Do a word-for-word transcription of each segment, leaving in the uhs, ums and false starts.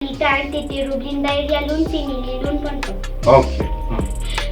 Itar titi Rublin Diary alun si neli lun ponpo. Okay. Hmm.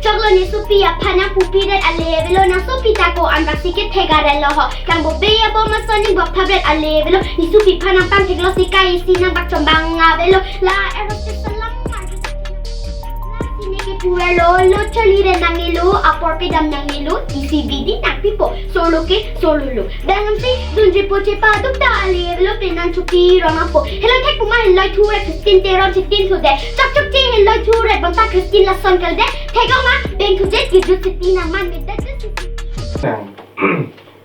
Choklo, ne sopi aphan nangpupidet ale avelo, nang sopi ta ko-an bak si kethek arelo ho. Kang bo be abo masoning bok phabret ale avelo, ne sopi aphan nangpangtheklo si kai si nang bak chombang avelo. La erok te salam mar. La si ne kepu arlo, lo charli re nangnelo, apor pedam nangnelo, isi bidi nangpipo. Solo ke, solo lo. Bang si dunji po chepaduk ta ale avelo, penang chuti rong apo. Heloi thek puma heloi thu re Christian Teron chitin thu de. Chok chok che heloi thu re bangta Christian lason kal de. Thek ong ma beng thu je kijut chitin nang man me de. Nang.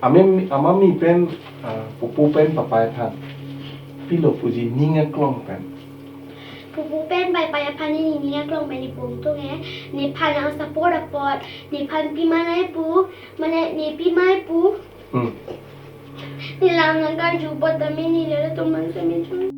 Amami, amami pen, ah, pupu pen papai aphan pilo puji ning aklong pen. Pupu pen papai aphan ne ning aklong pen ne pung tung e. Nephan nang support apot, nephan pima nai pu, mane ne pima pu. Hmm. Nelam nang karju apot tame ne lelo tuman semi chu.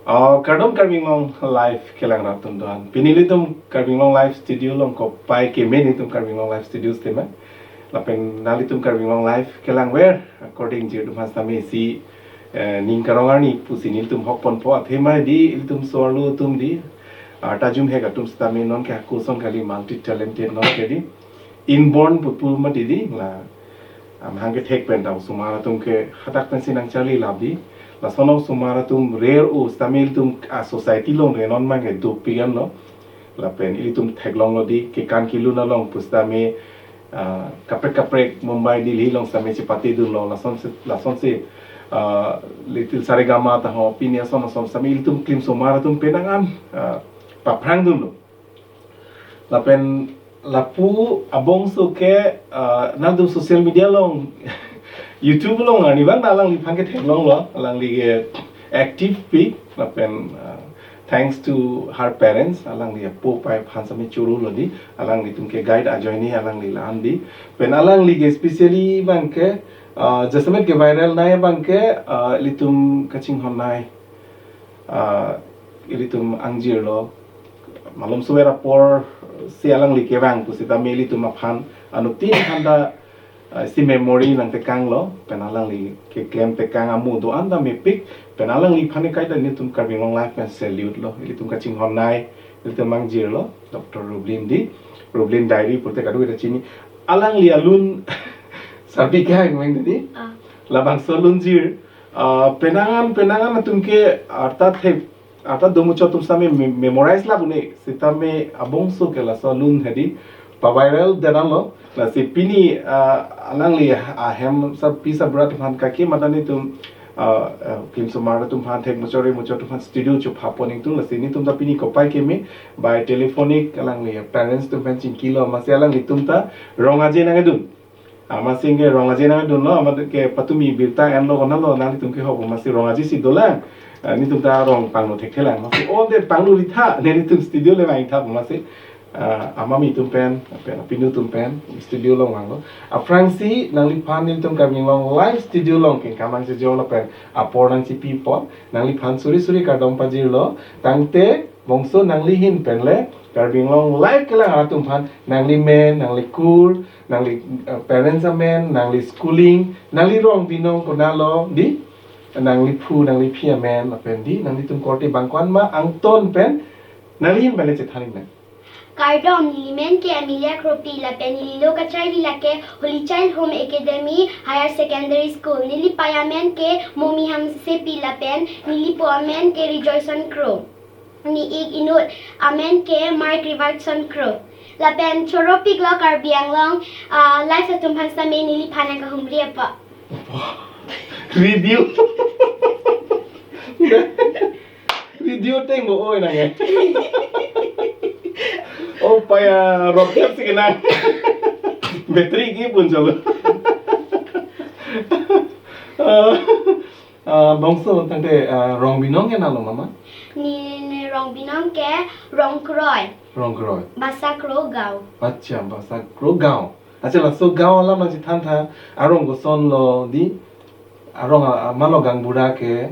Oh, kardom Karbi Anglong Live kelang rat atum doan. Pini ilitum Karbi Anglong Live Studio along kopai keme nelitum Karbi Anglong Live Studios tema. Lapen nanglitum Karbi Anglong Live kelang ver according je atum aphan sitame si, eh, ning karong arni pusi nelitum hok ponpo, athema di ilitum so-arlo atum di, ah, tajum hek atum sitame non ke haku ason kali, multi talented non ke di. Inborn pupu mati di la, ah, mahang kethek pen ta osomar atum ke hadak pensi nangcharli lap di. Lason osomar atum rere-o sitame ilitum a society along renon mang ke dopik anlo. Lapen ilitum theklonglo di kekan kelun along pusitame, ah, kaprek kaprek Mumbai Delhi along sitame chepate dunlo, lason si, lason si, ah, Little Saregama ta ho pini ason ason sitame ilitum klim osomar atum penang an, ah, paphrang dunlo. Lapen lapu abongso ke, ah, nangtum social media along, YouTube along arni bang na alangliphan ke theklonglo, alangli ke active pi, lapen, ah, thanks to her parents, alangli apo apai aphan sitame churu lo di, alanglitum ke guide ajoine alangli la-an di, pen alangli ke specially bang ke, ah, jasemet ke viral nai bang ke, ah, ilitum kachinghon nai, ah, ilitum angjir lo, malom sover apor si alangli kevang pusitame ilitum aphan anuttin aphan ta, ah, si memory nangtekanglo, pen alangli keklem tekang amu do-an ta mepik, pen alangliphan ke kaita nelitum Karbi Anglong Live pen salute lo, ilitum kachinghon nai, ilitum angjir lo, Doctor Rublin di, Rublin Diary pute kadokave ta chini, alangli alun Sarbika ingmeng di, ah, labangso alun jir, ah, penang an, penang an atum ke arta thek, arta domuchot atum sitame me-, memorize lap un-e, sitame abongso ke laso alun hedi pa-viral deranlo. Lasi pini, ah, alangli ahem sa pi sabra atum aphan kake mata nelitum, ah, ah, klim osomar atum aphan thek muchot re muchot atum aphan studio chopha pon ingtung, lasi nelitum ta pini kopai keme by telephonic alangli parents atum aphan chingkilo, amatsi alanglitum ta rong aje nangdun. Amatsi ke rong aje nangdunlo, amat ke patumi birta enlo konatlo, nanglitum ke ho amatsi rong aje si dolang. Ah, nelitum ta rong pangno thekthelang. Amatsi o de pangno ritha, nelitum studio le vangtha amatsi. Ah, amami atum pen, pen, pinu atum pen, studio along vanglo. Aphrangsi nangliphan nelitum Karbi Anglong Live Studio along kengkam nangchejor lapen apor nangchipi pon, nangliphan suri suri kardom pajirlo, tangte bongso nangli ahin pen le Karbi Anglong Live kelang atum aphan, nangli men, nangli kur, nangli, eh, parents amen, nangli schooling, nangli rong binong konatlo di, nangli phu, nangli phi amen, lapen di, nanglitum korte bang ko-an ma angton pen, nangli ahin pen le chethan iknang. Kardom, neli men ke Amelia Kropi, lapen neli lo kacharli lake Holy Child Home Academy Higher Secondary School. Neli pai amen ke Momi Hamsepi, lapen neli po amen ke Rejoicon Kro. Ne ik inut amen ke Mark Riverson Kro. Lapen choropiklo Karbi Anglong, ah, Live atum aphan sitame neliphan nangkahumri apot. Radio. Radio teng bo oi nang e. Oh, paya rocket si kenang. Battery ke pun chalo. Ah, ah, bongso tangte, ah, rong binong ke nalo mama? Ne, ne rong binong ke Rongkroi. Rongkroi. Basa Kro Gaon. Acha, Basa Kro Gaon. Acha, laso gaon alam nangchethantha, arong kosonlo di, Arong a-, a-, malo gaonbura ke?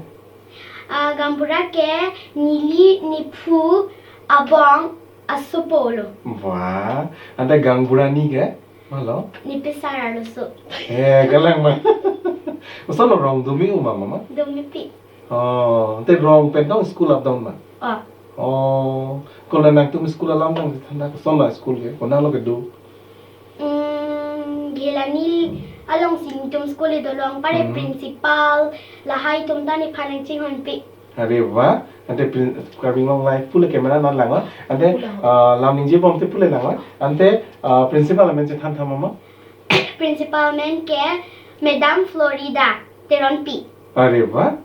Ah, gaonbura ke neli, nephu, abong, asopo lo. Wah, ante gaonbura ni ke? Malo? Nepesar arloso. Eh, kalang ma. Kosonlo, rong domi-u ma, mama? Domipi. Oh, ante rong pen tong school up down ma? Oh. Oh, kola nangtum school alam nangthan tha, kosonlo school ke, konatlo kedo? Hmm, Ghelani alongsi netum school kedo long, pare Hmm. principal lahai atum ta nephan nangchinghonpi. Are wah, ante prin-, Karbi Anglong Live pule camera nat lang wah, ante, Pulang. ah, lam ningjebom te pule lang wah, ante, ah, principal amen chethan tha, mama? Principal amen ke Madam Florida Teronpi. Are wah,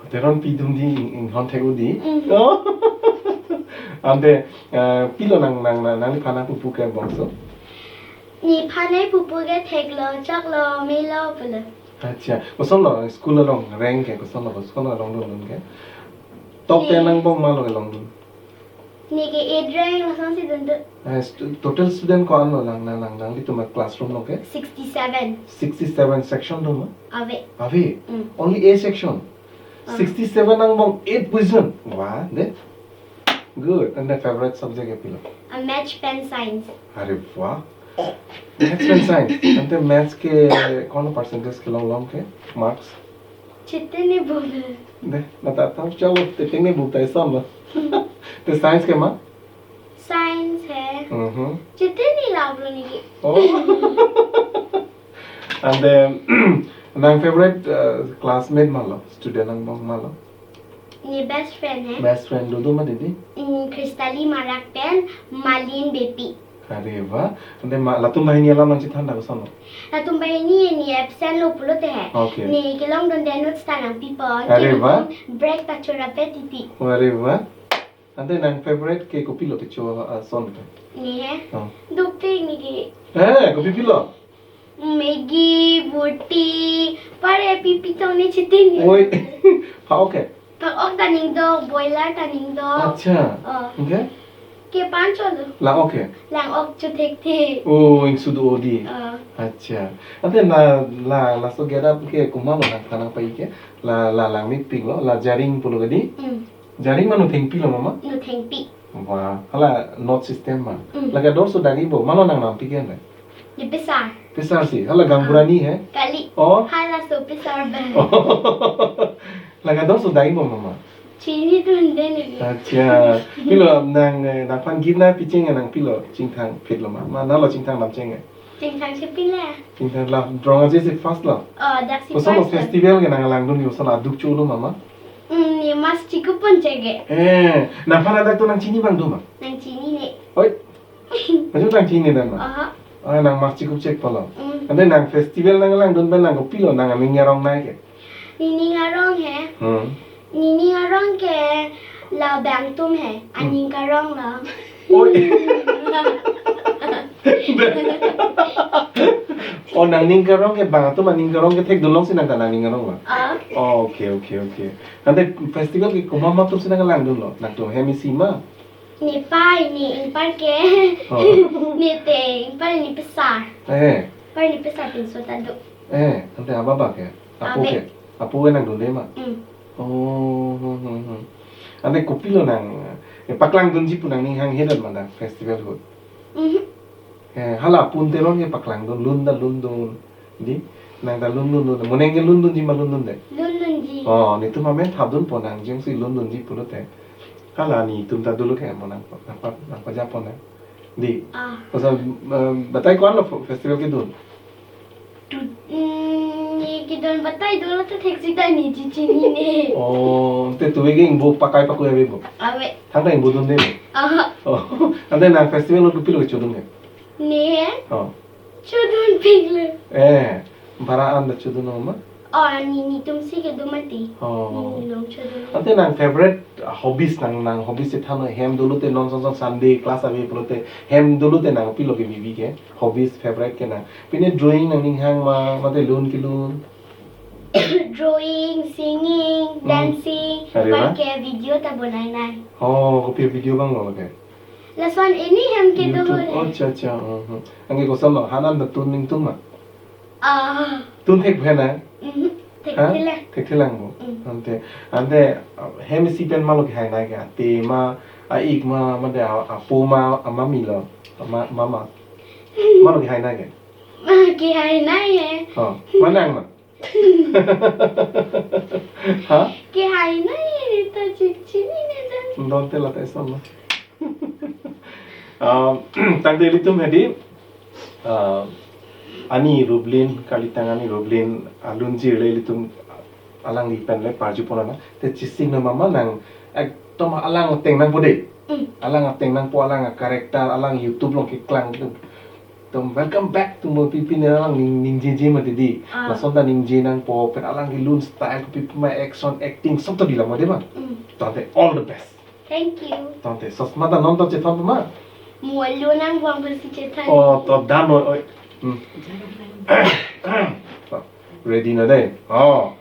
Teronpi dum di ing-, inghon thek-o di. Mhm. Oh. Ante, ah, pilo nang, nang, nang, nangliphan nangpupu ke bangso? Nephan nangpupu ke theklo, choklo, melo pulo. Acha, kosonlo school along rank ke, kosonlo, kosonlo along dun dun ke? Top ten Ne. angbong malo kelong dun? Neke eight rank lasonsi dun dun. Eh, stu-, total student ko-anlo lang, lang, lang, lang, di tuma classroom lo ke? Sixty-seven. Sixty-seven section do ma? Ave. Ave? Mm. Only A section? Ah. Sixty-seven angbong eight position. Wah, de? Good. Ante favorite subject ke pilo? A maths pen science. Are wah. Maths pen science. Ante maths ke kono percentage kelong long ke? Marks? Chitini bubel. De, na ta ta chau te teng ne bu tai son lo. Te science ke ma? Science he. Mhm. Chitini love lo neli. Oh. Ante nang favorite, uh, classmate malo, student angbong malo? Ne best friend he. Best friend do do ma didi? Mm, Christali Marak pen Malin Beypi. Are wah, ante ma, latum banghini alam nangchethan tha kosonlo? Latum banghini ne absent lo pulote he. Okay. Ne kelong dunde notes ta nangpipon. Are wah. Break ta chorapet titi. Are wah. Ante nang favorite ke kopilo kecho, ah, son ke? Ne he. Oh. Dopik neke. Eh, kopi pilo? Maggi, burti, pare pipi tong ne chitini. Oi, phak-ok ke? Phak-ok ta ning do, boiler ta ning do. Acha. Oh. Okay. Kepan cholo. Lang-ok ke? Lang-ok chu thekthe. Oh, ingsu do-o di. Oh. Acha. Ante na la, laso get up ke komatlo nangphan nangpai ke? La, la langmepik lo, la jaring pulo ke di? Mm. Jaring ma Nothengpi lo mama? Nothengpi. Wah, hala note system ma. Mm. La kadokso dagi bo, malo nang nampi ke ante? Di pesar. Pesar si, hala gaonbura ni he? Kali. Oh. Halaso pesar bang. Oh. La kadokso dagi bo mama? Chinidunde neli. Acha. Pilo nang, eh, nangphan git nangpi cheng nang pilo chingthang phit lo ma? Ma nalo chingthang dam cheng? Chingthang si pilo. Chingthang la rong aje si first lo? Oh, dak si first lo. Kosonlo festival ke nang langdun ke kosonlo aduk cholo mama? Hmm, ne mask chikup pon chege. Eh, nangphan adak to nangchini abang do ma? Nangchinine. Oi. Ajo nangchinine dan ma? Aha. Ah, nang mask chikup chek polo. Hmm. Ante nang festival nang langdun pen nang kopilo nang aning arong nai ke? Nening arong he. Hmm. Nening arong ke labang atum he. Hmm. Aning karong lo. Oi. Oh, nangning karong ke bang atum aning karong ke thekdun longsi nang ta nangning arong lo? Ah. Oh, okay, okay, okay. Ante festival ke komat atum si nang langdun lo? Nangtum hem isi ma? Ne pai, ne ingpar ke. Oh. Ne te, ingpar ne pesar. Eh. Par ne pesar pinso ta do. Eh, ante ababa ke? Apo Ave. Ke? Apo ke nangdunde ma? Mm. Oh, hmm, hmm, hmm. Ante kopilo nang, eh, paklangdunji pu nangning hanghe dam ma dak festival ahut? Mhm. Eh, hala pun Teron ke paklangdun, lun ta lundun. Di, nang ta lun lun lun. Mo neng ke lundunji ma lundunde? Lundunji. Oh, netum amen thapdun pon nang jongsi lundunji pulote. Hala netum ta dolo ke mo nang, nangpa, nangpajapon nang. Di. Ah. Kosonlo, eh, batai ko-anlo fo-, festival kedun? Tu, mm, ne kedun batai dolo ta theksi ta ne chichinine. Oh, te tuve ke ingbo pakai pakui ave bo? Ave. Thangta ingbo dunde bo? Aha. Oh, ante nang festival lo kopilo chodun ke? Ne? Oh. Chodunpiklo. Eh, bara an ta chodun ma? Oh, ne, netum si kedo mati. Oh. Ne, ne long chodun. Ante nang favorite hobbies nang, nang hobbies chethan hem dolote non son son Sunday class ave pulote hem dolote nang pilo ke bibi ke? Hobbies favorite ke nang. Pine drawing nangning hang ma, mate lun kelun? Drawing, singing, Hmm. dancing, Are wah. Par ke video ta bonai nai. Oh, kopi video abang lo ke? Lason ini hem kedo YouTube. Hole. Oh, acha, acha. Hmm, hmm. Anke kosonlo, han an ta tun ningtum ma? Ah. Tun thek phe na? Mhm. Ha? Thekthelang. Thekthelang bo. Mm. Ante, ante, uh, hem isi pen malo kehai nai ke? Ate ma, a-ik ma, mate a, apo ma, amami lo, ama, mama. Malo kehai nai ke? Ma kehai nai he. Oh, manang ma? Ha? Kehai nai he, ta chikchini ne dan. Donte lata eson lo. Um, tangte ilitum hedi, uh, ani Rublin, kalitang ani Rublin, alun jirle ilitum alangli pen le parju pon nang. Te chising na mama nang, ekdom alang ateng nangpo de. Mm. Alang ateng nangpo, alang a-character, alang YouTube along keklang ilitum. Ekdom welcome back to Mo Pipi ne alang ning, ningjeje ma didi. Ah. Lason ta ningje nangpo, pen alang kelun style, kopi ma action, acting, sob to di la ma de ma. Mm. Tangte all the best. Thank you. Tangte, sosma ta non to chethon ma? Mo alun nang vang pensi chethon. Oh, to dan oi, oi. Hmm. Ready na dei? Oh.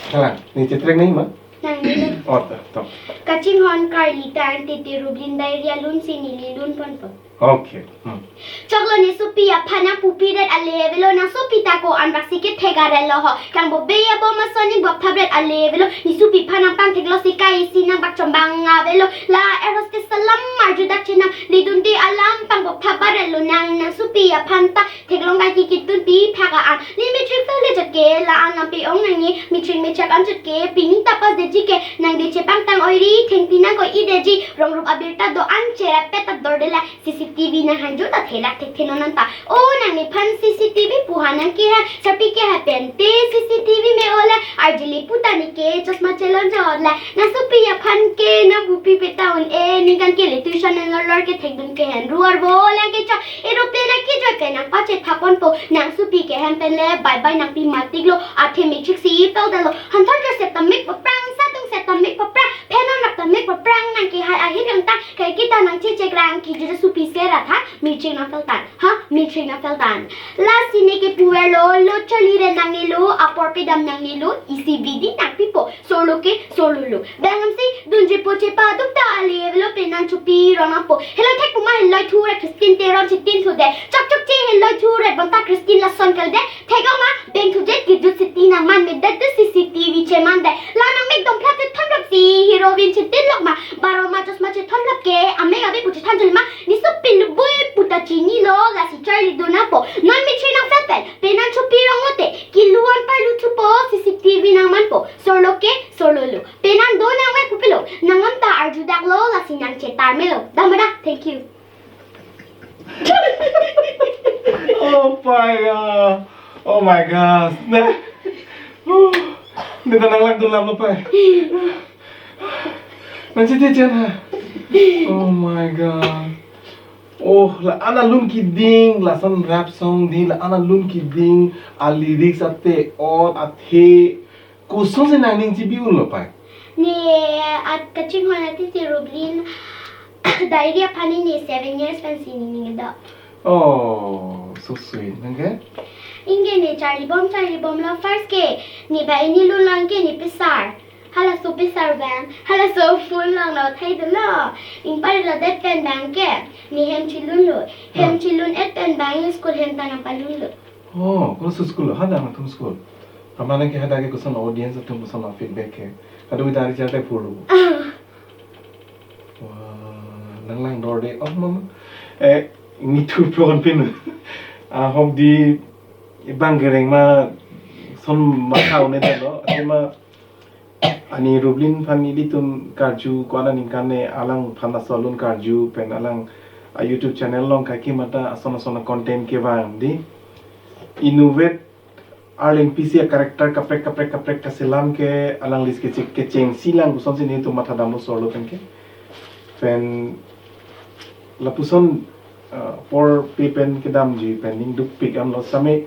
Kalang, ne chetrek nai ma? Nangne lo. Oh, to, to. Kachinghon karli tangte te Rublin Diary alun si neli lun ponpo. Okay. Hmm. Choklo, ne sopi aphan nangpupi ret ale avelo, nang sopi ta ko-an bak si kethek arelo ho. Kang bo be abo ma soni bo thap ret ale avelo, ne sopi aphan nangpangthek lo si kai si nang bak chombang avelo. La air hostess alam arju dak chenam, lidun di alam pang bo thap arelo nang, nang sopi aphan ta theklong kai ke kitun pi phak an. Ne matric fail le jat ke la an lampi ong nangji, matric mechak an jat ke, pini ta pass detji ke, nang de chepangtang oiri, thengpi nang ko-i detji, rong rup abirta do-an cherap pet ta dorde la, C C T V nang hanjo ta thelak thekthenon anta. O nang nephan C C T V pu ha nang kehang, sarpi kehang pen te C C T V me-o la, arjili pu ta ne ke, chosma chelon chot la, nang sopi aphan ke, nangpupi pe ta un-e, ningkan ke le tuition nang lor lor kethekdun ke hen ruar bo lang ke chok, aeroplane akejoi pen nang pachethap ponpo, nang sopi ke hem pen le, bye bye nangpi matik lo, athe matric si fail ta lo, hanthor jo seta mek paprang, satung seta mek paprang, phenon rak ta mek paprang, nang kehai ahirang ta, kai kita nang chechek rang, kiju sopi sera tha, matric nang fail tan. Ha, matric nang fail tan. Lasi ne ke puver lo, lo charli ret nangne lo, apor pedam nangne lo, isi bidi nangpipo, sorlo ke, sorlo lo. Bang am si, dunji po chepaduk ta ale avelo, penan chopi rong nangpo. Heloi thek pu ma heloi thu ret Christian Teron chitin thu de. Chok chok che heloi thu ret bonta Christian lason kal de. Thek ong ma, beng thu je kijut siti nang man me det de C C T V cheman de. La nang mek dong plat chethon lok si, heroine chitin lok ma. Baro ma chosma chethon lok ke, amek abe pu chethan jul ma. Ne sopi lubui pu ta chini lo, lasi charli do nangpo. Non matric nang fail pen, penan chopi rong lote, kilu an parlu thupo, C C T V nang manpo, sorlo ke, sorlo lo. Penan do nang vek pu pilo, nang anta arju dak lo, lasi nang chetar me lo. Dam da, thank you. Oh my God. Oh my God. Ne. Oh. Ne ta nang lang dun lam lo pai. Nang chiti chen ha. Oh my God. Oh, la-an alun keding, lason rap song di, la-an alun keding, a lyrics ate, all athe, koson si nangning chibi un lo pai? Ne at kachinghon ati si Rublin Diary aphan ne seven years pen si ne ning do. Oh, so sweet. Nang ke? Ingke ne charli bom, charli bom lo first ke, ne ba ini lun lang ke ne pesar. Halaso pesar bang, halaso phone lang lo thai dolo. Ingpar lo det pen bang ke, ne hem chilun lo. Hem Hmm. chilun et pen bang school hem ta nangpalun lo. Oh, kono school lo, hadak nangtum school. Amane ke hadak ke koson audience atum koson feedback ke. Kadu kita ari chate phuru. Ah. Wah, nang lang dorde. Oh, mama. Eh, nithu phron pin. Ah, hom di bang kereng ma son mathau ne dalo. Ate ma ani Rublin aphan ilitum karju ko-an aningkan ne alangphan aso alun karju pen alang a YouTube channel along kaike mata ason ason content kevang di. Innovate Arleng pisi a character kaprek kaprek kaprek kaselam ke alangli si kecheng, kechengsi lang kosonsi netum matha damlo sorlo pen ke. Pen lapuson, uh, apor pe pen kedamji pen ning dukpik damlo same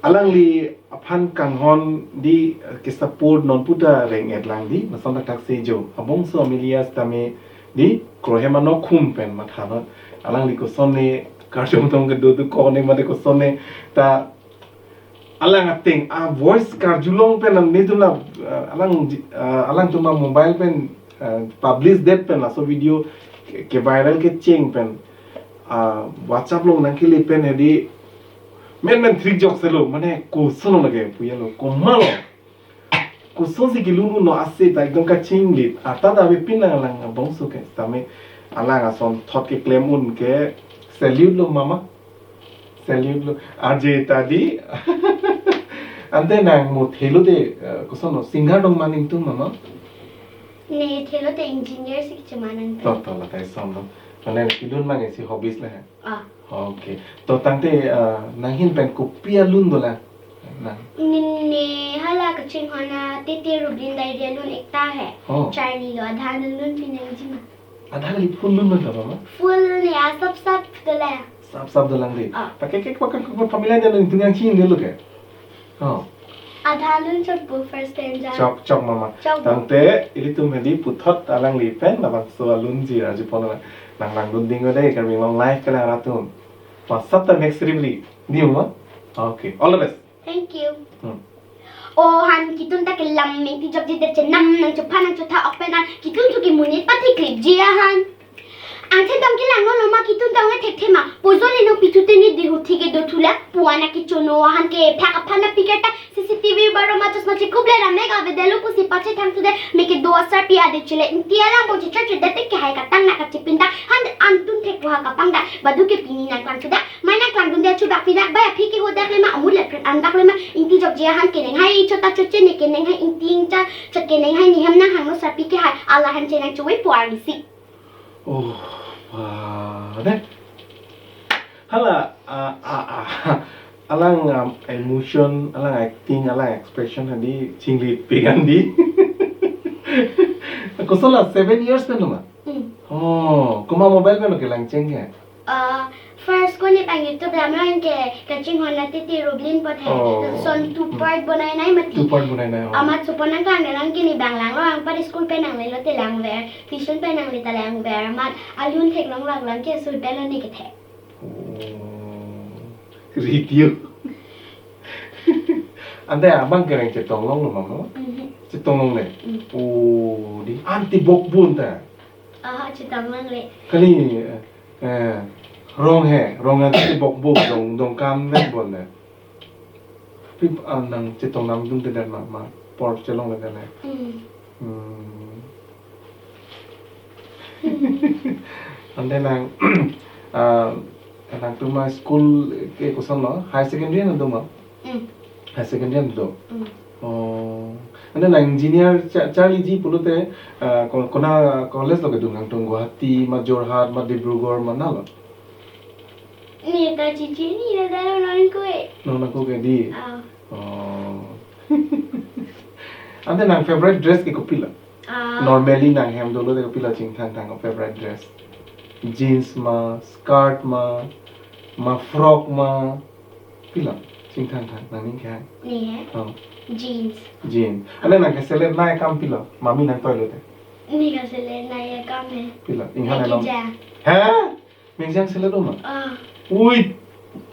alangli aphan kanghon di, uh, ke support non puta reng-et lang di, lason thakthak se jo. Abongso amilias tame di krohem anokhum pen matha non. Alangli kosonne karjong tong kedo do kone mate kosonne ta alang ateng a voice karjulong pen netum la, uh, alang, uh, alangtum a mobile pen, uh, publish det pen laso video ke, ke viral kecheng pen, uh, WhatsApp along nangkele pen hedi Men men thrik jok selo, mane koson lake puya lo, komat lo. Kosonsi kelun un lo ase ta ekdom kachinglit. Ata ta ave pin lang lang bongso ke. Tame alang ason thot keklem un ke salute lo mama. Salute lo. Aje ta di. Ante nang mo thelo de, eh, koson lo singer dong maning tum mama? Ne thelo te engineer si kecheman nang. To to la tai som lo. Mane kelun mang isi hobbies le. Ah. Okay. To tangte, ah, nanghin pen kopi alun dolang? Nang. Nini hala kachinghon a Tete Roblin Diary alun ekta he. Oh. Charli lo adhan alun pinangji ma. Adhan kali full lun dolang ma? Full ne asap sap dolang. Sap sap dolang di. Ah. Pakai kek pakai kek familia dia nang tungang chin dulu ke. Oh. Adhan alun chokpo first stanza. Chok chok mama. Chok. Tangte ilitum hedi puthot alangli pen labangso alunji arjupon lang lang lun ding de Karbi Anglong live kelang atum. Pasat ta next ribli. Di mama. Okay. All the best. Thank you. Hmm. O han kitun ta kelam meng ti jok ji de chenam nang chupha nang chutha ok pen an kitun tu ke monit pathi klip ji ahan. Angthedam kelang non lo ma kitun ta nge thekthe ma. Pojol inong pithu teni dihu thike do thula. Puan a kichono ahan ke phak aphan a pikir ta C C T V baro ma chosma chekup le ramek avedelo pusi pache thang sude meke do asar pi ade chile. Inti alang bo chichar chudet ke hai katang na kachipin ta. Han antun thek puha kapang ta. Badu ke pini nang klang suda. Mai nang klang dun de chubak pinak bai aphi ke hodak le ma amul le pret andak le ma. Inti jok ji ahan keneng hai chota choche ne keneng hai inti ingcha chot keneng hai nihem nang hangno sarpi ke hai. Ala han chenang chuwe puar misi. Oh, wah, deh. Hala, ah, ah, ah. Alang, um, emotion, alang acting, alang expression hadi chinglit pingan di. Koson la seven years pen ma? Hmm. Oh, komat mobile pen lo kelang cheng ke? Ah, first ko ne pang YouTube lam ran ke kachinghon a Tete Roblin pot hai. Oh. Son two part bonai nai mati. Two part bonai nai, oh. Amat supon nang kang nang ke ne bang lang lo ang par school pen nang le lo te lang ver. Tuition pen nang le ta lang ver. Amat alun theklong lang lang ke sur pen lo ne kethe. Oh. Ritio. Ante abang kereng chetong long lo mama? Mhm. Chetong long le? Mm. Oh, di anti bok bun ta. Aha, chetong long le. Kali, eh, rong he, rong anti bok bun, dong, dong kam vet bon le. Pip, ah, nang chetong nam dun te dan ma, ma, por chelong le dan le. Mm. Hmm. Ante nang, ah, nangtum ma school ke koson lo? Higher secondary na do ma? Mm. Higher secondary na do? Mm. Oh. Ante nang engineer cha-, charliji pulote, ah, ko-, kona college lo kedun nangtum Guwahati, ma Jorhat, ma Dibrugarh, ma na lo? Ne ta chichi ne ta dalo non ko e. Non ko ke di? Ah. Oh. Ante nang favorite dress ke kopilo? Ah. Normally nang hem dolo te kopilo chingthang thang favorite dress? Jeans ma, skirt ma, ma frock ma. Pilo chingthang thang nangning ke? Ne he? Oh. Jeans. Jeans. Ante nang ke select nai akam pilo? Mami nang toi lo te. Ne ke select nai akam he. Pilo? Inghan along. Mekjang. He? Mekjang select lo ma? Ah. Ui.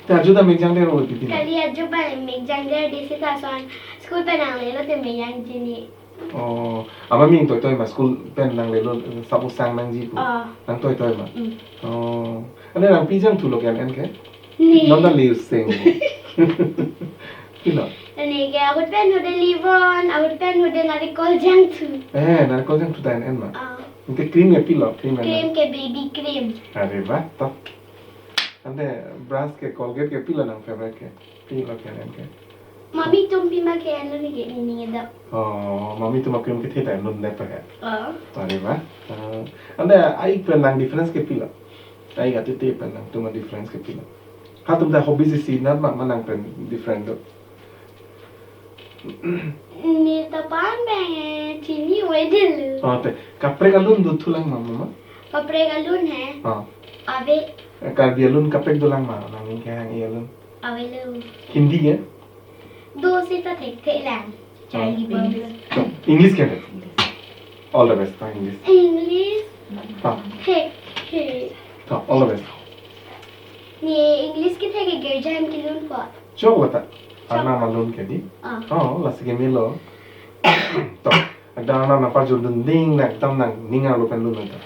Ta juda mekjang de ro titi na. Kali ajo ba mekjang de de sita son school pen nang le lo te mekjang ji ne. Oh, ama ming toi toi ma school pen nang le lo sapu sang nangji pu. Ah. Nang toi toi ma. Mm. Oh. Ante nang pi jangthu lo ke an ke? Ne. Non ta liu seng. Pilo? Ne ke ahut pen hode livon, ahut pen hode narikol jangthu. Eh, narikol jangthu ta en en ma. Ah. Ante cream ke pilo, cream en. Cream ke baby cream. Are wah, to. Ante brush ke Colgate ke pilo nang favorite ke? Pilo ke en ke? Mami tum pima ke en lo ne ke nini ngedak. Oh, mami tum cream kethe ta en lo ne pa ke? Oh. Are wah. Ah, ante ai pen nang difference ke pilo? Ai ga tete pen nangtum difference ke pilo? Halatum ta hobby si si nat ma, ma nang pen different do. Ne ta pan bang, eh, chini wedel. Oh, te. Kaprek alun do thulang ma, mama? Kaprek alun he. Ah. Ave. Eh, Karbi alun kaprek dolang ma, nangning kehang-i alun? Ave lo. Hindi ke? Do sita thekthe lang. Charli, ah, English. Bang. English ke? All the best, ha, English. English. Ha. Thekthe. Ha, all the best. Ne English kethe ke girja hem kelun po. Chok lo ta. Chok. Arnam alun ke di. Ah. Oh, lasi ke melo. To. Ekdam nang nangpajor dun ding nang ekdam nangning arlo pen lun nang ta.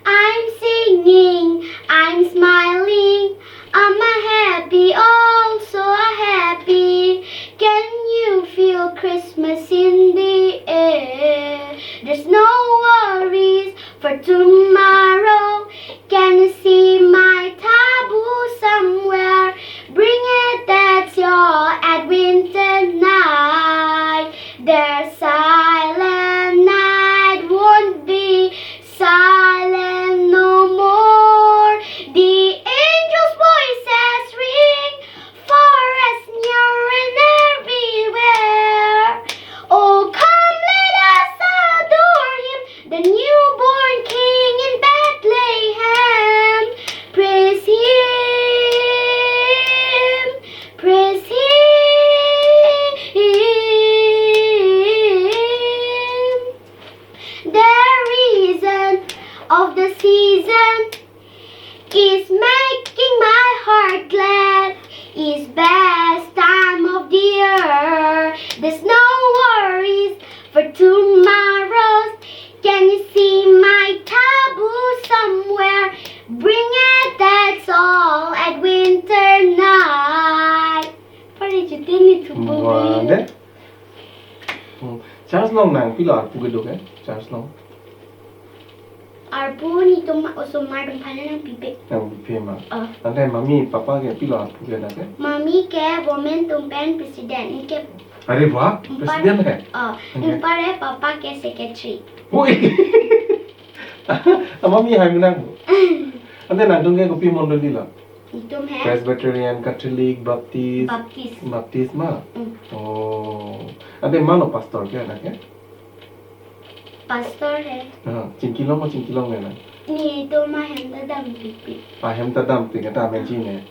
I'm singing, I'm smiling, I'm a happy, also a happy. Can you feel Christmas in the air? There's no worries for tomorrow. Can you see my taboo somewhere? Bring it, that's your Advent night. Their silent night won't be silent no more. The angels' voices ring far and near and everywhere. Oh, come, let us adore him, the newborn King in Bethlehem. Praise him, praise him. The reason of the season is making my heart glad. Is best time of the year. There's no worries for tomorrows. Can you see my taboo somewhere? Bring it, that's all, at winter night. Pari chuti ni thupu. Wah, deh. Hmm. Church along nang pilo arpu kedo ke? Church along. Arpu netum osomar atum aphan nangpipe. Nangpipe ma. Ah. Ante mummy papa ke pilo arpu ke na ke? Mummy ke women atum pen president, ne ke. Are wah, anpar, president hai? Ah, okay. Anpar ke papa ke secretary. Oi. Ah, mummy hai menang. Ante nangtum ke kopi mondoli lo? Netum he? Presbyterian, Catholic, Baptist. Baptist. Baptist ma? Mm. Oh. Ante mano pastor ke anak ke? Pastor he. Ah, chingki long ma, chingki longle na? Netum ahem ta dampipe. Ahem ta dampipe ta amen chinine.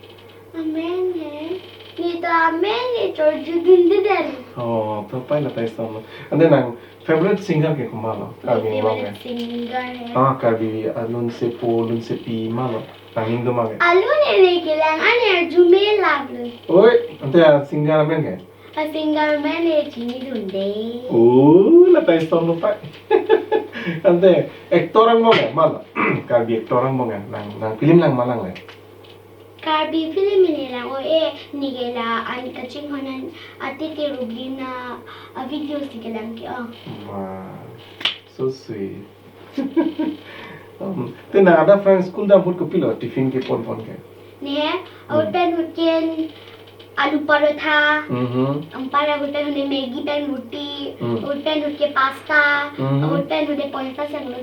Amen he. Netum amen he chorju dunde dan. Oh, to pai la pai som. Ante nang favorite singer ke komatlo? Karbi Anglong ke? Favorite singer he. Ah, Karbi alun sepo, alun sepi malo. Nangning do ma ke? Alun ere kelang, an arjume lap lo. Oi, ante singer amen ke? A singer amen he chinidunde. Oh, la pai som lo pai. Ante actor angbong ke, malo? Karbi actor angbong ke, nang, nang film lang ma langle? Karbi film ne lang o e, ne ke la Amitabh Bachchan an, Aditi Rubin a, a video si kelang ke o. Wah, so sweet. Hmm. Te nang adap aphrang school dam ahut kopilo tiffin kepon pon ke? Ne, hmm, ahut pen ahut ke alu parotha. Mhm. Anpar ahut pen ahut ke Maggi pen roti. Hmm. Ahut pen ahut ke pasta. Mhm. Ahut pen ahut ke poisa seng lo.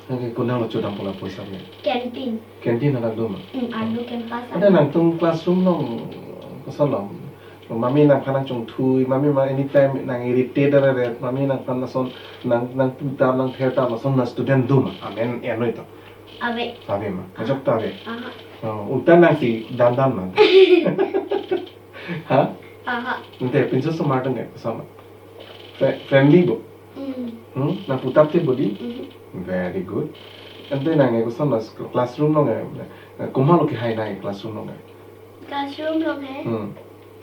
Nang ke konat lo chodam pu la poisa ke? Canteen. Canteen hadak do ma? Hmm, alu campus. Ante alu. Nangtum classroom along koson lo? Mummy nangphan nangchongthui, mummy ma anytime nang irritate areret, mummy nangphan lason nang, nangputap, nangthertap, lason na student do ma? Amen, enoi to. Ave. Ave ma. Ajok ta ave. Aha. Oh, uta nangsi dan dan ma. Ha? Aha. Ante pinso osomar atum ke koson ma? Fri-, friendly bo? Mm. Hmm? Nangputap te bo di? Mhm. Very good. Ante nang ke koson ma, classroom along ke, komatlo kehai nang ke classroom along ke? Classroom along he? Hmm.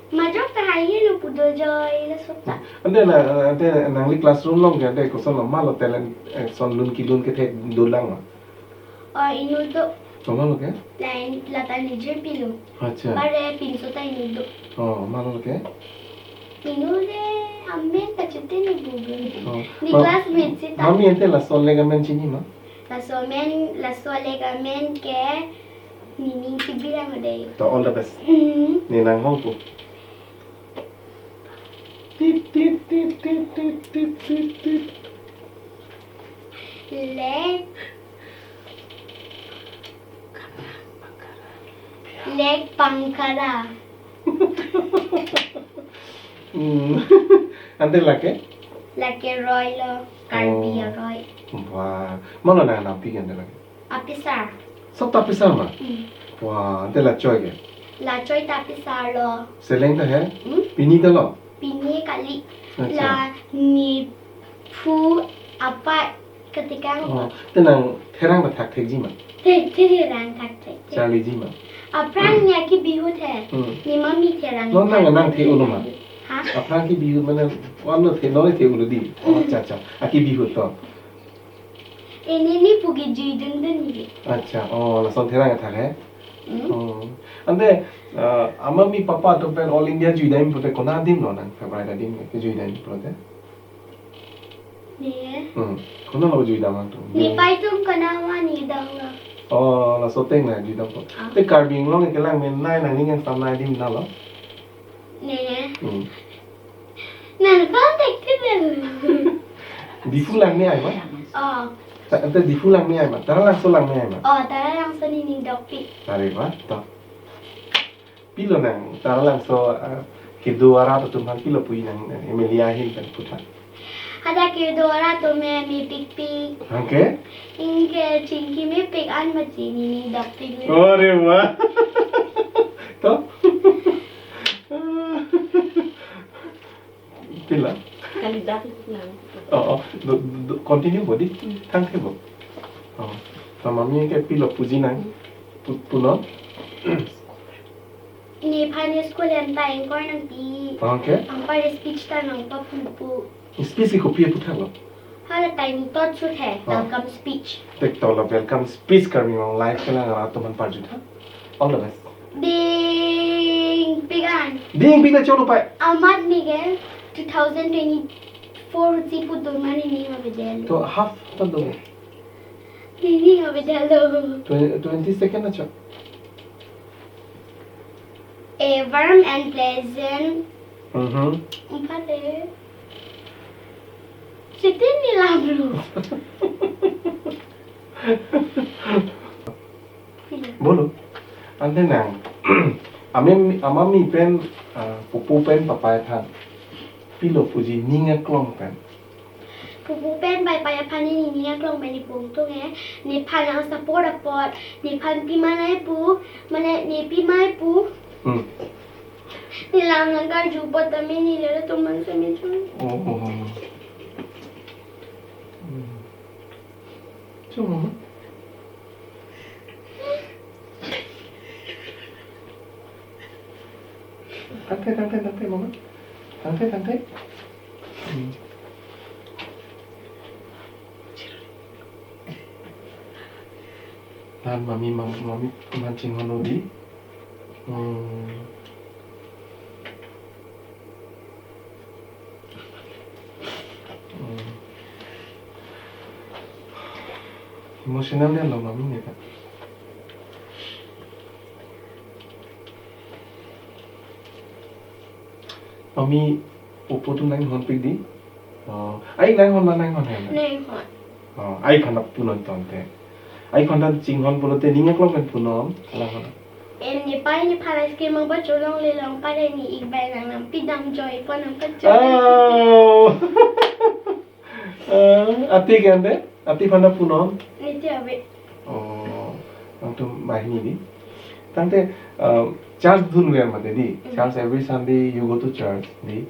Majok ta hai helo, pu do joi la sota. Ante na, ante nangli classroom along ke, ante koson lo, malo talent, eh, son lun kelun kethe dolang ma? Oh, inut do. Komatlo ke? Lain lata nijir pilo. Acha. Pare pinso ta inut do. Oh, malo ke? Inut le amen ta chute ne bubu. Oh. Ne ma-, classmate sita. Mummy ante laso le amen chini ma? Laso amen, laso le amen ke nening chibi lang de. To all the best. Mm. Ne nang hong pu. Tit, tit, tit. Lek. Lek Pangkara. Hmm. Ante lake? Lake Roy lo, Karbi. Oh. Roy. Wah, malo nang nampi ke ante lake? Apisar. Sab ta apisar ma? Hmm. Wah, ante la choi ke? La choi ta apisar lo. Seleng ta he? Hmm? Pini ta lo? Pini kali. Acha. La nephu apat ketikang. Oh, ko. Te nang therang ta thakthek ji ma? Te, therang thakthek. Charli ji ma? Aphrang ne aki bihu the. Hmm. Ne mummy therang. Non nang, nang the ulo ma? Ha? Aphrang ki bihu mane, wan no the, non the ulo di. Oh, hmm. Acha, acha. Aki bihu to. Ini ne pugi jui dun dun ni. Acha, oh, lason therang thak he? Hmm. Ante, ah, amami papa atum pen All India juidam pulote konat adim lo nang favorite adim ke juidam pulote? Ne. Hmm. Konat lo juidam atum? Ne pai atum konat ma ne dam lo. Oh, laso ateng la juidam po. Ah. Te Karbi Anglong kelang menei nangning kangsam nai adim na lo? Ne. Hmm. Nang kontak te dam. Diphu lang ne ai ma? Oh. Ta-, ante Diphu lang ne ai ma? Taralangso lang ne ai ma? Oh, Taralangso ne ning dokpik. Are wah, to. Pilo nang Taralangso, ah, kedo arat atum aphan pilo puji nang, eh, M L A ahin pen puthot? Hadak kedo arat atum me mepikpik. Anke? Anke chingki mepik an mati ne ning dokpik le. Are wah. To? Pila? Kalidat lang. Oh, oh. Do, do, continue bo dei. Thangthe bo. Oh. Ta mami ke pilo puji nang. Pu-, punon. Nephan school an ta anchor nangpi. Okay. Anchor speech ta nangpapu pu. Speech ke kopi aputhak lo? Hala tiny tot sut hai, oh, welcome speech. Tek to la welcome speech Karbi Anglong live kelang arat atum aphan parjuttha. All the best. Ding pigan. Ding pigan cholo pai. Amat Miguel two thousand twenty-four si pu dorma ne ning avedel. To half ta do. Ne ning avedel lo. Twenty, twenty second acha. A warm and pleasant. Mhm. Umpate. Sitin ni lablu. Bolo. Ante nang. Amami, amami pen, ah, pupu pen papai aphan pilo puji ning aklong pen? Pupu pen papai aphan ne ning aklong pen ne pu tung e, nephan nang support apot, nephan pima nai pu, mane ne pima nai pu. Hmm. Ne lam nang karju apot tame ne lelo toman sami chun. Oh, oh, oh. Hmm. Chun, mama. Thangthe, thangthe, thangthe, mama. Thangthe, thangthe. Hmm. Lan mami, mam-, mami, mancing hono dei. Hmm. Hmm. Emotional ya lo mami ne ta. Mami, pupu atum nanghonpik dei. Oh, ai nanghon ma nanghon hai na? Nanghon. Oh, ai aphan punon tangte. Ai aphan ta chinghon pulote ning aklong pen punon, alang hon. Em, nepei nephan ice cream abang cholongle long pare ne ik bai nang nangpi dam joy pon nang kacho. Oh. Eh, ati ke ante? Ati aphan ta punon? Niti ave. Oh, nangtum banghini dei. Tangte, eh, church dunver mate dei. Mm. Church every Sunday you go to church dei.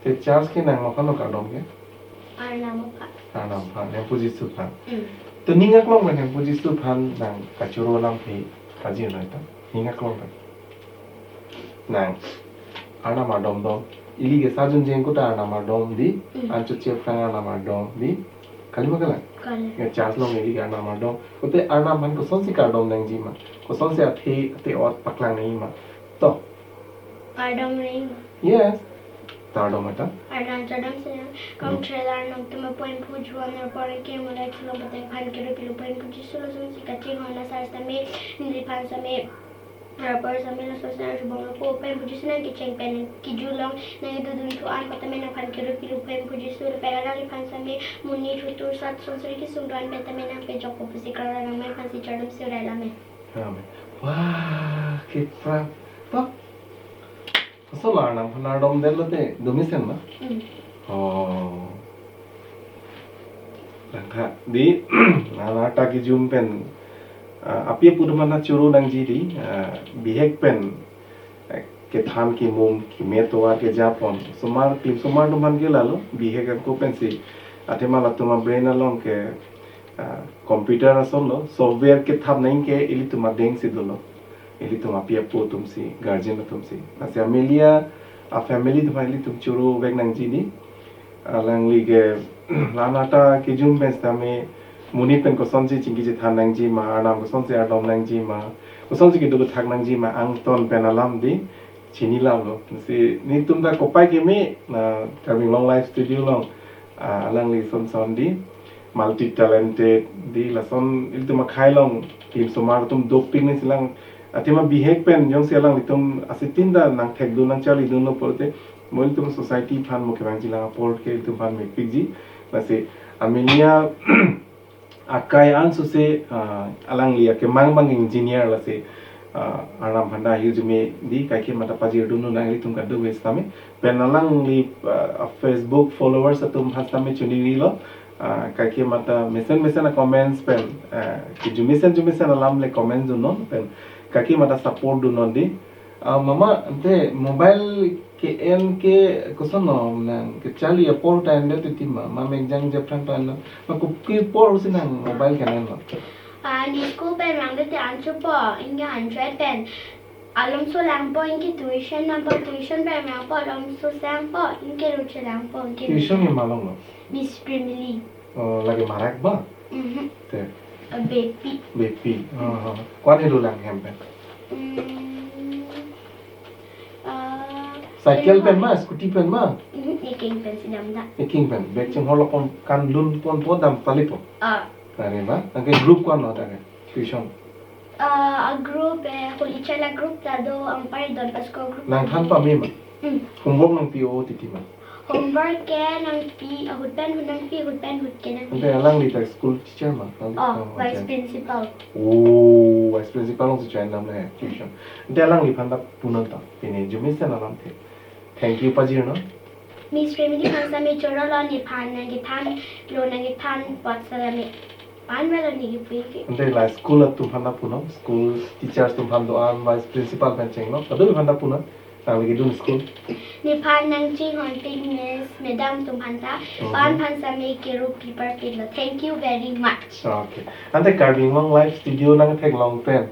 Te church ke nang ma aphan lo kardom ke? Arnam aphan. Arnam aphan, Hemphu Jisu aphan. Mm. To ning aklong pen Hemphu Jisu aphan nang kachoro alam ke kajir noi ta. Ning aklong pen. Nang Arnam ardom dom. Ili ke sajun jeng kuta Arnam ardom dei. Mm. Anchot cheplang Arnam ardom dei. Kali ma kalang? Kali. Ya, church along ili ke Arnam ardom. Kote Arnam aphan kosonsi kardom nangji ma? Kosonsi athe, athe ot paklang nangji ma? To. Kardom nangji ma? Yes. Kardom eta. Arnam chardom sinang. Hmm. Kangthir Arnam atum aphan puji apor ke mulai chulong pateng aphan kiri pilu aphan puji sulo sumsi kachinghon asar sitame neliphan sitame. Rapor sitame laso sar jubong lo po pen puji sinang kecheng pen kejulong nang idu dun thu an patame nangphan kiri pilu pen puji sulo pen alangliphan sitame monit chutur sat sonsri kesung do-an pen tame nangpejok po pusi kra nang men aphansi chardom si rai lame. Amen. Wah, kepra. Pak. Asol Arnam aphan ardom detlo te, do mesen ma? Hmm. Oh. Langkha dei, la-an arta kejum pen, ah, api apo atum aphan ta choro nangji dei, ah, bihek pen, eh, kethan kemum, keme tovar kejapon. Osomar, klim osomar atum aphan ke lalo, bihek ako pensi. Athema latum a-brain along ke, ah, computer asonlo, software kethap nangji ke ilitum adeng si dolo. Ilitum api apo atum si, guardian atum si. Lasi amelia, a-family atum ilitum choro vek nangji dei. Alangli ke, la-an arta kejum pen sitame, monit pen kosonsi chingki chethan nangji ma, Arnam kosonsi ardom nangji ma, Kosonsi kedo kethak nangji ma angton pen alam di chini lam lo. Si netum ta kopai keme na Karbi Anglong Live Studio along, ah, alangli son son di multi talented di lason ilitum akhei along limsomar atum dopik ne silang athema bihek pen jongsi alanglitum asitin ta nangthekdun nangcharlidun lo pulote mo ilitum society aphan mo kevangji lang apor ke ilitum aphan mepikji. Lasi Amelia akai ansose, ah, alangli akemang abang engineer lasi, ah, Arnam aphan ta hirjume di kaike mata pajirdun nang ilitum kadokave sitame. Pen alangli, ah, Facebook followers atum aphan sitame choningri lo. Ah, kaike mata mesen mesen a comments pen, ah, kejumesen jumesen alam le comments dunnon pen kaike mata support dunnon di. Ah, mama, ante mobile ke-en ke koson lo nang kecharli apor ta endet titi ma, ma mengjang jephan ta endet. Ma kopi apor si nang mobile ke-en lo? Ah, ne school pen vangdet te ancho po, anke ancho pen. Alomso langpo, anke tuition langpo, tuition pen langpo, alomso langpo, anke ruche langpo, anke Tuition ke ma along lo? Miss Primly. Oh, lake Marak ba? Mhm. Te. Eh, Bepi. Bepi. Ah, ah. Ko-an helo lang hem pen? Hmm. Ah, Cycle pen ma, scooty pen ma? Mhm, eking pen si damda. Eking pen. Bag chinghon lo pon kan lun ponpo dam palipo. Ah. Are ba? Anke group ko-an lo ta ke? Tuition. Ah, a group, eh, Holy Child a group ta do, anpar Don Bosco group. Nangthan pame ma? Hmm. Homework nangpi-o titi ma? Homework ke nangpi, ahut pen ahut nangpi, ahut pen ahut ke nangpi. Ante alangli ta school teacher ma? Alangli Oh, ta vice teacher. Principal. Oh, vice principal alongsi join dam le tuition. Ante alangliphan ta punon ta. Pine jumesen alamthe thank you pajirnon. Miss Primly aphan sitame choro lo, nephan nangkethan lo, nangkethan apot sitame. Pan velo ne kipu ke. Ante la school atum aphan ta punon, school teachers atum aphan do-an, vice principal pen chenglok, kadokave aphan ta punon, nangli kedun school. Nephan nangchinghonpik miss, madam atum aphan ta, Mhm. pan aphan sitame keru paper pik lo. Thank you very much. Okay. Ante Karbi Anglong Live Studio nangtheklong pen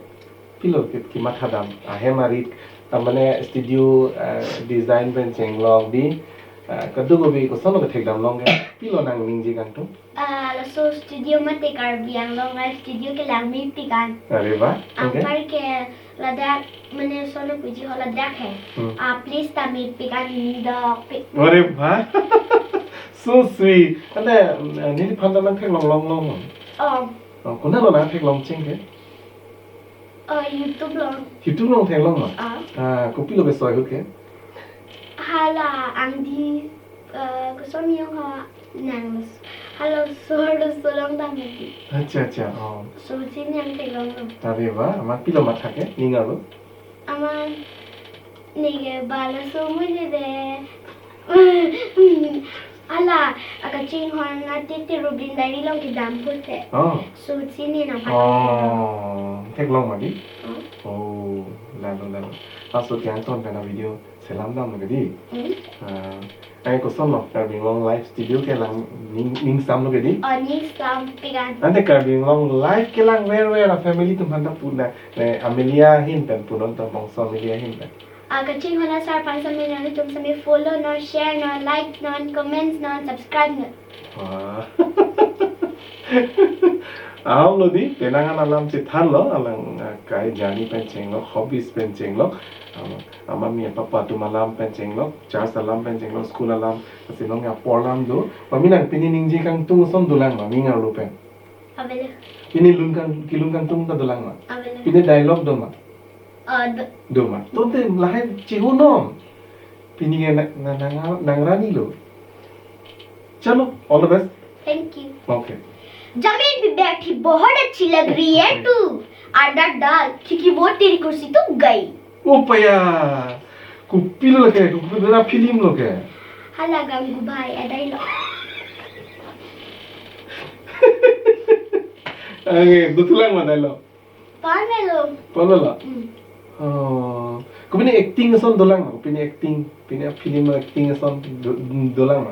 pilo ke, kematha dam? Ahem arit, ah, mane studio, ah, design pen chenglok di, ah, kadokave koson lo kethekdam long ke, pilo nang ningje kangtung? Ah, laso studio mate Karbi Anglong Live Studio kelang mepik an. Are ba? Anke? Anpar ke ladak mane sono puji ho ladak he. Hmm. Ah, please ta mepik an, dok pik. Are ba? So sweet. Ante, mm, neliphan ta nangtheklong long long. Oh. Oh, konat lo nangtheklong cheng ke? Oh, YouTube along. YouTube along theklong ma? Ah. Ah, kopilo ke soi ahut ke? Hala angdi, eh, koson yong ha nang. Hala sor so long dam lagi. Acha, acha, oh. So chini nangtheklong lo. Are ba, ma pilo matha ke, ning arlo? Ama neke bala so mune de. Hala, akachinghon ati ti Rubin Diary along kedam ahut te. Oh. So chini nang phan. Oh, theklong ma di? Oh. Oh, lalo, lalo. Laso ke angton pen a video selam damlo ke di. Hmm. Ah, ai koson lo Karbi Anglong Live Studio kelang ning, ningsam lo ke di. Oh, ningsam pik an. Ante Karbi Anglong Live kelang ver ver a family atum aphan ta pu na, eh, Amelia ahin pen punon ta, bangso Amelia ahin pen. Ah, kachinghon asar aphan sitame nanglitum sitame follow non, share non, like non, comments non, subscribe non. Wah. Ahok lo di, penang an alam chethan lo, alang, ah, kai journey pen chenglok, hobbies pen chenglok, ah, ama mi papa atum alam pen chenglok, church alam pen chenglok, school alam, asinong apor alam do, pame nang pini ningje kangtung ason dolang ma, ning arlo pen? Avelo. Pini lun kang, kelun kangtung ta dolang ma? Avelo. Pini dialogue do ma? Ah, do. Do ma? To te lahai chihu non. Pini ke na, na, na, nangrani lo. Chalo, all the best. Thank you. Okay. जमीन पे बैठी बहुत अच्छी लग रही है तू। आधा डाल, क्योंकि वो तेरी कुर्सी तो गई। O paya. Kopilo lake, kopilo film lo ke. Hala Gangubai adai lo. Ange, dothulang ma adai lo. Pamelo. Pamelo? Hmm. Oh. Kopine acting ason dolang ma? Kopine acting, pine film acting ason do, dolang ma?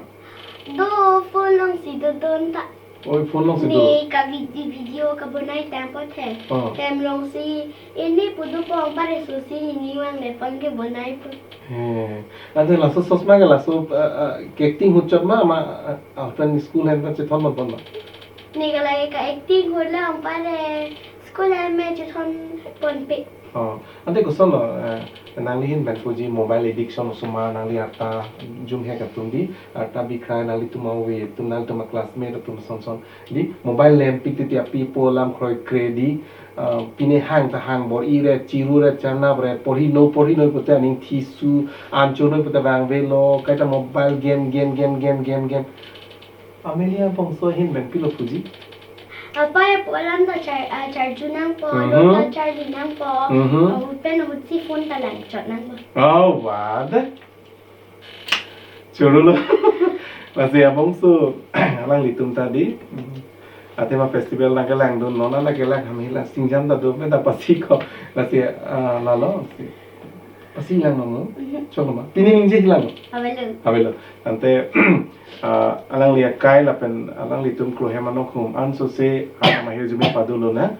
Do, phone alongsi dodun ta. Oi, phone alongsi do. Ne ka vid-, video kabonai tangpo the. Oh. Tem alongsi, ini pudu pong pare susi ini wang le pon kebonai pu. He. Ante laso sosma ke laso, ah, ah, ke acting ahut chot ma, ma, ah, ah, pen school hem pen chethon pon pon ma? Ne ka lake ka acting ahut lang pare school hem pen chethon ponpe. Oh, ante kosonlo, eh, nangli ahin pen puji mobile addiction osoma nangli arta jumhek atum di, arta bikrai nanglitum ave atum, nanglitum classmate atum son son di mobile lempik titi api po alam kroikre di, ah, pine hang ta hang bor-iret, chiruret, charnapret, porhi no porhi noi pute aning thisu, an chonoi pute vangvelo, kaita mobile game, game, game, game, game, game. Amelia bangso ahin pen pilo puji? Apa ya po alam ta char, ah, charju nangpo, Mhm. lo ta charli nangpo, Mhm. ah, ahut pen ahutsi phone ta langchot nangpo. Oh, wah deh. Chorolo. Lasi abangso alanglitum ta di. Athema festival nangkelangdun, non nangkelang kami la singjan ta do, meda pasi ko. Lasi, ah, lalo. Pasi lang nomo. Mhm. Cholo ma. Pini ningje hilang. Avelo. Avelo. Ante, ah, alangli akai lapen alanglitum klo hem anok hum ansose, ah, mahir jumi padulo na.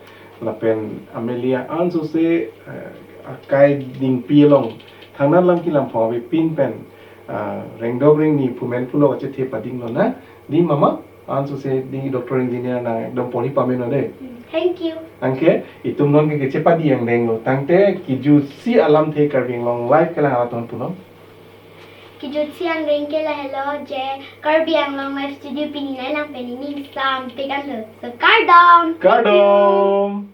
Lapen Amelia ansose, eh, akai dingpi along thangnat lam kelang phong ave pin pen, ah, rengdok rengni phumen phulo kachethe padinglo na. Di mama ansose di doctor engineer nang ekdom porhi pameno de. Thank you. Anke itum non ke kechepadi angdenglo. Tangte kijutsi alamthe Karbi Anglong Live kelang arat atum punon. Kijutsi angdeng ke lahelo je Karbi Anglong Live Studio pini nanglang pen ning sampik anlo. So kardom. Kardom.